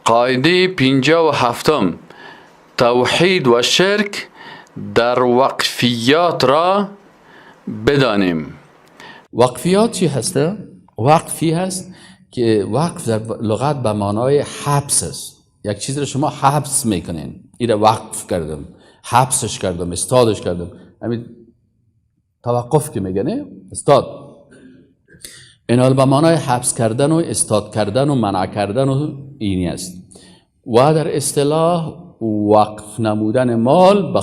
قاعده 57، توحید و شرک در وقفیات را بدانیم. وقفیات چی هسته؟ وقفی هست که وقف در لغت به معنای حبس است. یک چیز رو شما حبس میکنین، این وقف کردم، حبسش کردم، استادش کردم، همین توقف که میگنه استاد. این حال به معنای حبس کردن و استاد کردن و منع کردن و اینی است. و در اصطلاح وقف نمودن مال به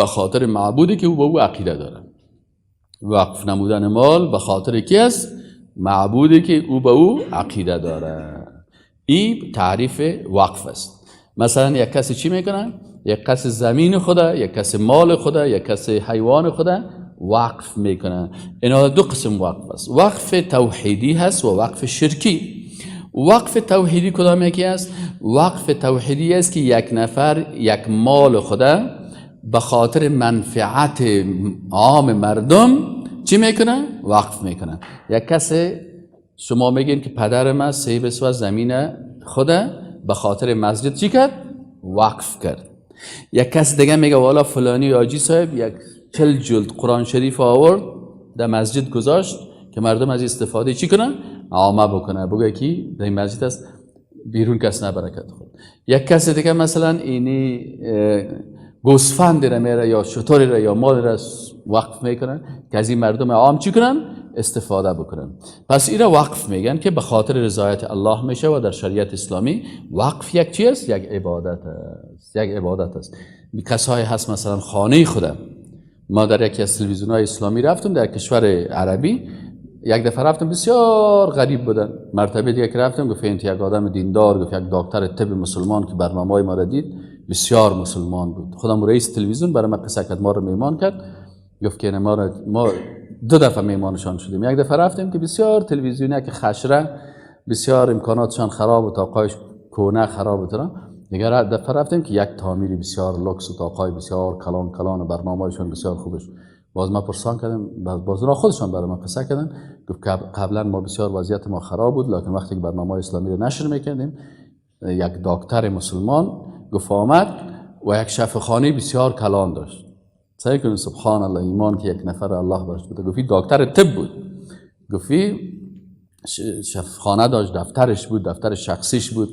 خاطر معبودی که او به او عقیده داره. وقف نمودن مال به خاطر کی است؟ معبودی که او به او عقیده داره. این تعریف وقف است. مثلا یک کسی چی میکنه؟ یک کسی زمین خوده، یک کسی مال خوده، یک کسی حیوان خوده وقف میکنه. اینا دو قسم وقف است: وقف توحیدی هست و وقف شرکی. وقف توحیدی کدام یکی است؟ وقف توحیدی است که یک نفر یک مال خوده به خاطر منفعت عام مردم چی میکنه؟ وقف میکنه. یک کسی، شما میگین که پدر من 3 بسوه زمین خوده به خاطر مسجد چی کرد؟ وقف کرد. یک کس دیگه میگه والا فلانی حاجی صاحب یک 40 جلد قرآن شریف آورد در مسجد گذاشت که مردم از استفاده چی کنن؟ عامه بکنه، بگه کی در این مسجد است، بیرون کس نبره کت خود. یک کس دیگه مثلا اینی گوسفند را میره یا شتری را یا مال را وقف میکنن که از این مردم عام چی کنن؟ استفاده بکنن. پس این را وقف میگن که به خاطر رضایت الله میشه و در شریعت اسلامی وقف یک چی است؟ یک عبادت است، یک عبادت است. کسایی هست مثلا خانه خودم، ما در یکی از تلویزیون های اسلامی رفتم در کشور عربی، یک دفعه رفتم، بسیار غریب بودن. مرتبه دیگه که رفتم، گفت یک آدم دیندار، گفت یک دکتر طب مسلمان که برنامه های ما را دید، بسیار مسلمان بود. خودم رئیس تلویزیون برای ما قصه کرد، ما رو میمان کرد، گفت که ما دو دفعه میمانشان شدیم. یک دفعه رفتیم که بسیار تلویزیونی که خشره، بسیار امکاناتشان خراب و اتاقایش کهنه خراب و دیگر دفعه رفتیم که یک تعمیر بسیار لوکس و اتاقای بسیار کلان کلان و برنامه‌هایشان بسیار خوبش. باز ما پرسان کردم، باز را خودشان برای ما قصه کردن. گفت قبلا ما بسیار وضعیت ما خراب بود، لکن وقتی که برنامه اسلامی رو نشر میکردیم، یک دکتر مسلمان گفت آمد و یک شفاخانه بسیار کلان داشت. سیل کنید، سبحان الله، ایمان که یک نفر الله برش بوده. گفت دکتر طب بود، گفت شفاخانه داشت، دفترش بود، دفتر شخصیش بود،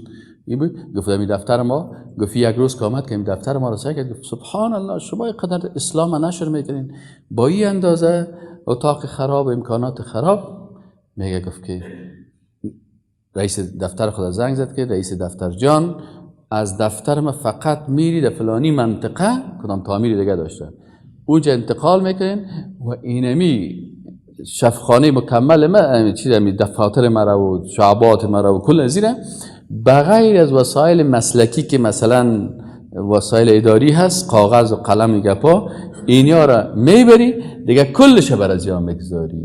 این بود. گفت این دفتر ما، گفت یک روز که آمد که این دفتر ما رو سیل کرد، گفت سبحان الله، شما قدر اسلام نشر میکنین با این اندازه اتاق خراب، امکانات خراب؟ میگه گفت که رئیس دفتر خود زنگ زد که رئیس دفتر جان، از دفتر ما فقط میری در فلانی منطقه، کدام تعمیر دیگه داشته، اونجا انتقال میکنین و اینمی شفاخانه مکمل ما، چیز می دفاتر مرا و شعبات مرا و کل زیره، بغیر از وسایل مسلکی که مثلا وسایل اداری هست، کاغذ و قلم گپا، اینیا را میبری، دیگه کلش بر از میگذاری.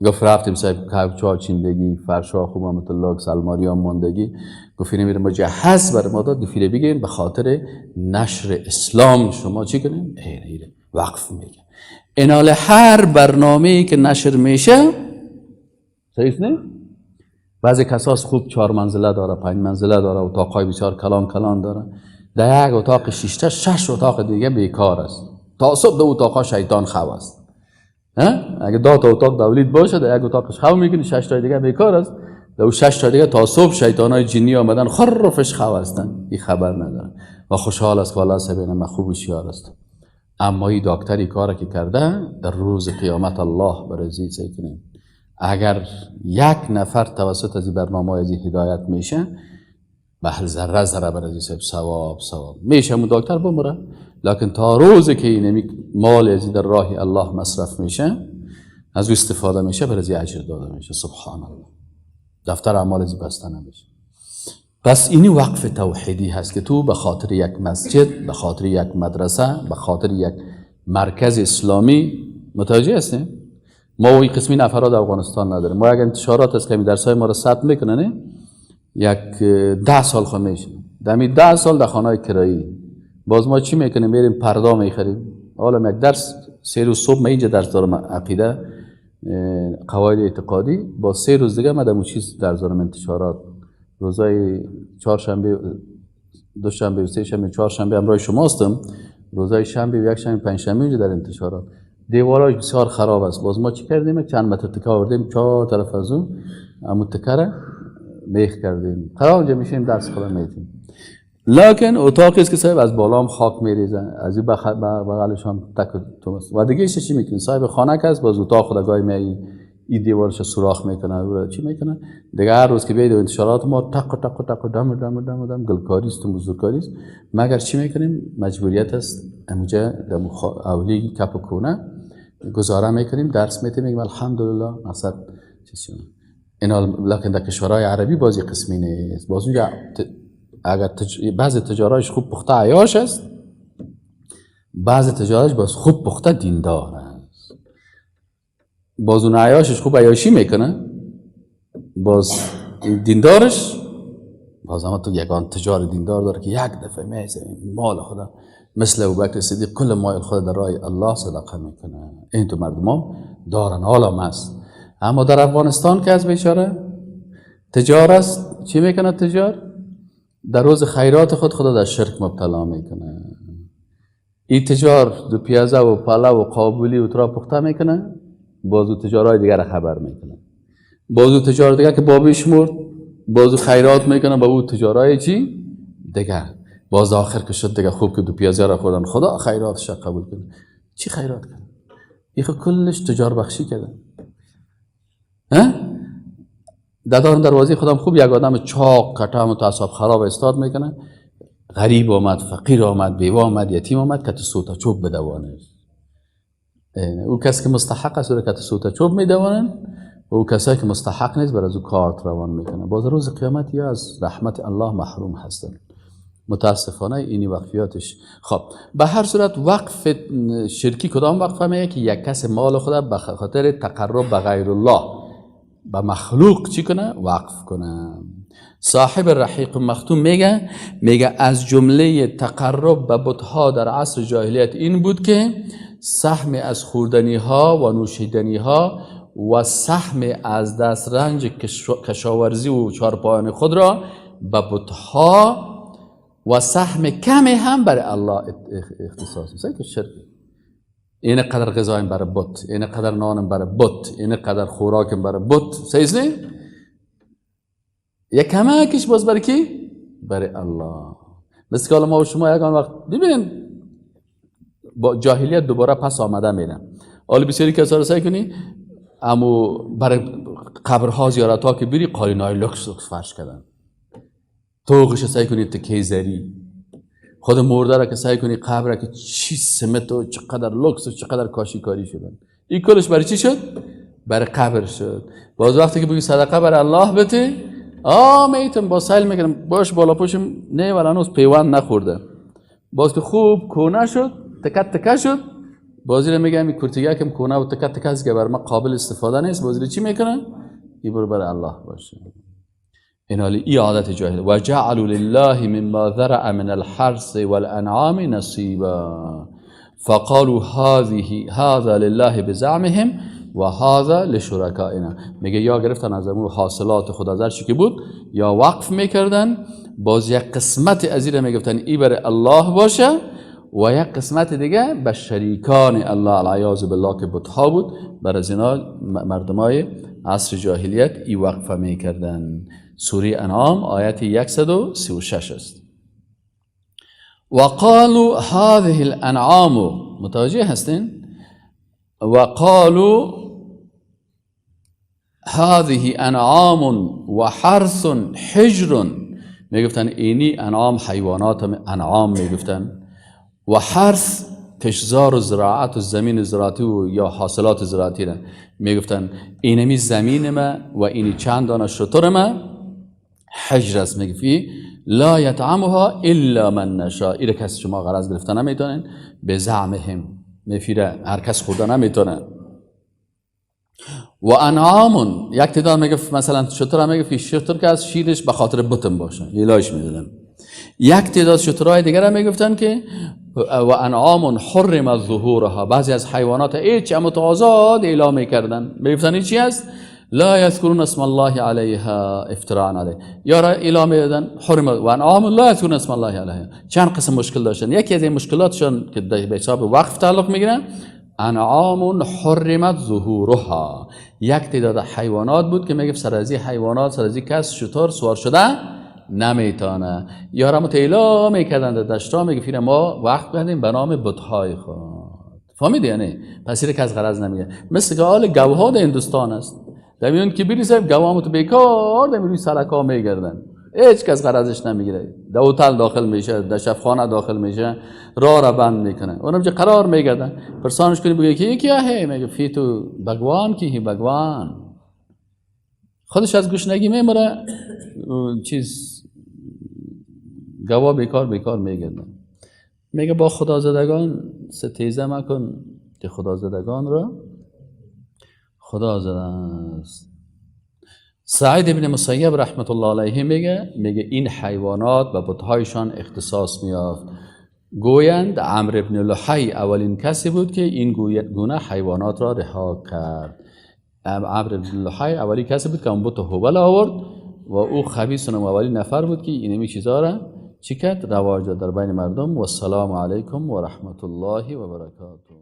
گفت رفتیم صاحب، کوچه چیندگی، فرشا خوب هم لوکس، الماری هم ماندگی. گفت اینو میره مجهز بر ما داد. گفت بگیرین، به خاطر نشر اسلام شما چی کنین؟ ایره وقف میگه. اینال هر برنامه که نشر میشه، صحیح نه؟ بعضی کساس خوب چهار منزله داره، پنج منزله داره، اتاقای بسیار کلان کلان داره. در یک اتاق شیشته شش اتاق دیگه بیکار است، تا صبح دو اتاقا شیطان خو است. اگه 10 تا اتاق دولت باشه، در یک اتاقش خو میکنی، شش تا دیگه بیکار است. در شش تا دیگه تا صبح شیطان های جنی آمدن، خرفش خو هستن، این خبر ندارن و خوشحال است که والله سبینه من خوب هوشیار است. اما این دکتری کار که کرده، در روز قیامت الله برای کنیم. اگر یک نفر توسط از این برنامه از هدایت میشه، به ذره ذره بر از ثواب ثواب میشه. مو دکتر بمره، لکن تا روزی که این مال از در راه الله مصرف میشه، از او استفاده میشه، بر از اجر داده میشه. سبحان الله، دفتر اعمال از بسته نمیشه. پس اینی وقف توحیدی هست که تو به خاطر یک مسجد، به خاطر یک مدرسه، به خاطر یک مرکز اسلامی. متوجه هستیم؟ ما این قسمی نفرات افغانستان نداریم. ما یک انتشارات است که درس های ما رو ثبت میکنن، یک 10 سال خو میشه. در 10 سال در خانه کرایی باز ما چی میکنیم؟ میریم پردا میخریم. حالا یک درس 3 روز صبح من اینجا درس دارم عقیده. قواعد اعتقادی. با 3 روز دیگه من در چیز در زارم انتشارات، روزای چهارشنبه، دوشنبه، سه شنبه، چهارشنبه همراه شما هستم. روزای شنبه و یک شنبه، پنج شنبه اینجا در انتشارات. دیوارای بسیار خراب است. باز ما چی کردیم؟ چند متر تکه آوردیم، 4 طرف از اون امو تکه را میخ کردیم. قرار اونجا میشیم درس خدا میدیم. لکن اتاقی است که صاحب از بالا هم خاک میریزن، از این بغلش هم تک تومس و دیگه چی میکنه؟ صاحب خانه که است باز اتاق خود گاهی می این دیوارش سوراخ میکنه، او چی میکنه؟ دیگه هر روز که بیاید انتشارات ما تق تق تق دم دم دم دم گلکاری است و مزدورکاری است. مگر چی میکنیم؟ مجبوریت است. اموجا در اولی کپ و کونه گزاره میکنیم، درس میتیم، میگیم الحمدلله مقصد چیز. اینا لکن در کشورهای عربی بازی قسمی نیست. باز اونجا اگر بعضی تجارایش خوب پخته عیاش است، بعضی تجارایش باز خوب پخته دیندار است. باز اون عیاشش خوب عیاشی میکنه، باز دیندارش باز هم تو یگان تجار دیندار داره که یک دفعه میزه مال خدا مثل ابوبکر صدیق کل مال خود در راه الله صدقه میکنه. این تو مردم دارن حالا است. اما در افغانستان که از بیچاره تجار است، چی میکنه تجار؟ در روز خیرات خود خدا در شرک مبتلا میکنه. این تجار دو پیازه و پلو و قابلی و ترا پخته میکنه، بازو تجارای دیگر خبر میکنه. بازو تجار دیگر که بابیش مرد، بازو خیرات میکنه با او تجارای چی؟ دیگر. باز آخر که شد دیگه خوب که دو پیازه را خوردن، خدا خیراتش قبول کنه. چی خیرات کنه؟ این خود کلش تجار بخشی کرده. ها؟ دادارم دروازه خودم خوب یک آدم چاق کتم و تعصب خراب استاد میکنه. غریب آمد، فقیر آمد، بیوه آمد، یتیم آمد که تو سوتا چوب بدوانه. او کسی که مستحق است او که تو سوتا چوب میدوانن، و او کسایی که مستحق نیست بر از او کارت روان میکنه. باز روز قیامت یا از رحمت الله محروم هستن. متاسفانه اینی وقفیاتش. خب به هر صورت وقف شرکی کدام وقف میگه که یک کس مال خود به خاطر تقرب به غیر الله به مخلوق چی کنه؟ وقف کنه. صاحب رحیق مختوم میگه از جمله تقرب به بتها در عصر جاهلیت این بود که سهم از خوردنی ها و نوشیدنی ها و سهم از دست رنج کشاورزی و چارپایان خود را به بتها و سهم کمی هم برای الله اختصاص میده. که شرک. این قدر غذایم برای بت، این قدر نانم برای بت، این قدر خوراکم برای بت. صحیح نیست؟ یک کمکش باز برای کی؟ برای الله. مثل که ما و شما یکان وقت ببینین با جاهلیت دوباره پس آمده میرن. حالا بسیاری کسا رو سعی کنی اما برای قبرها زیارت ها که بری قالینای لکس لکس فرش کردن، توقش سعی کنی تکه زری، خود مرده را که سعی کنی قبر را که چی سمت و چقدر لکس و چقدر کاشی کاری شدن، این کلش برای چی شد؟ برای قبر شد. باز وقتی که بگی صدقه برای الله بده، میتم با سیل میکنم باش بالا پوشم نه ولی هنوز پیوند نخورده. باز که خوب کونه شد، تکه تکه شد، بازی رو میگم این کرتیگه کم کونه و تکه تکه است که بر ما قابل استفاده نیست، بازی رو چی میکنن؟ این برای الله باشه. این حالی ای عادت جاهل. و جعلوا لله مما ذرأ من الحرث والانعام نصیبا فقالوا هذا لله بزعمهم و هذا لشرکائنا. میگه یا گرفتن از امور حاصلات خود از هر چی که بود یا وقف میکردن، باز یک قسمت از این میگفتن ای برای الله باشه و یک قسمت دیگه به شریکان الله العیاذ بالله که بتها بود. بر از اینا مردمای عصر جاهلیت ای وقف میکردن. سوره انعام آیت 136 است. و قالوا هذه الانعام، متوجه هستین؟ و قالوا هذه انعام و حرث حجر، میگفتن اینی انعام حیوانات انعام میگفتن، و حرث کشزار و زراعت و زمین زراعتی و یا حاصلات زراعتی را میگفتن اینمی زمین ما و اینی چند دانه شتر ما حجر است. میگفی لا یطعمها الا من نشاء، ایره کس شما غرض گرفته نمیتونن، به زعمهم میفیره هر کس خورده نمیتونه. و انعام یک تعداد میگفت مثلا شتر هم میگفت شتر که از شیرش به خاطر بتم باشه یلایش میدادن. یک تعداد شترهای دیگر هم میگفتن که و انعام حرم ظهورها، بعضی از حیوانات هیچ هم آزاد اعلام میکردن، میگفتن این چی است؟ لا یذکرون اسم الله علیها افتراء علیه، یا را اعلام میدادن حرم و انعام لا یذکرون اسم الله علیها. چند قسم مشکل داشتن. یکی از این مشکلاتشان که به حساب وقف تعلق میگیرن، انعام حرمت ظهورها، یک تعداد حیوانات بود که میگفت سر از این حیوانات، سر از این کس شتر سوار شده نمیتونه. یا را اعلام میکردن در دشتا، میگفت ما وقف کردیم به نام بت‌های خود. فهمیدی؟ یعنی پس این کس غرض نمیگه. مثل که حال گوها در هندوستان است، در میون که بری صاحب گوامو تو بیکار در روی سرکا میگردن، هیچ کس غرضش نمیگیره. در هتل داخل میشه، در شفخانه داخل میشه، راه را بند میکنه، اونم چه قرار میگردن. پرسانش کنی بگه که یکی هی میگه فی تو بھگوان کی هی بھگوان، خودش از گشنگی میمره، چیز گوا بیکار بیکار میگردن. میگه با خدازدگان ستیزه مکن که خدازدگان را خدا زده است. سعید ابن مسیب رحمت الله علیه میگه این حیوانات به بتهایشان اختصاص میافت. گویند عمرو ابن لحی اولین کسی بود که این گونه حیوانات را رها کرد. عمرو ابن لحی اولین کسی بود که اون بت هبل آورد و او خبیث و اولین نفر بود که اینمی چیزا را چی کرد؟ رواج داد در بین مردم. و السلام علیکم و رحمت الله و برکاته.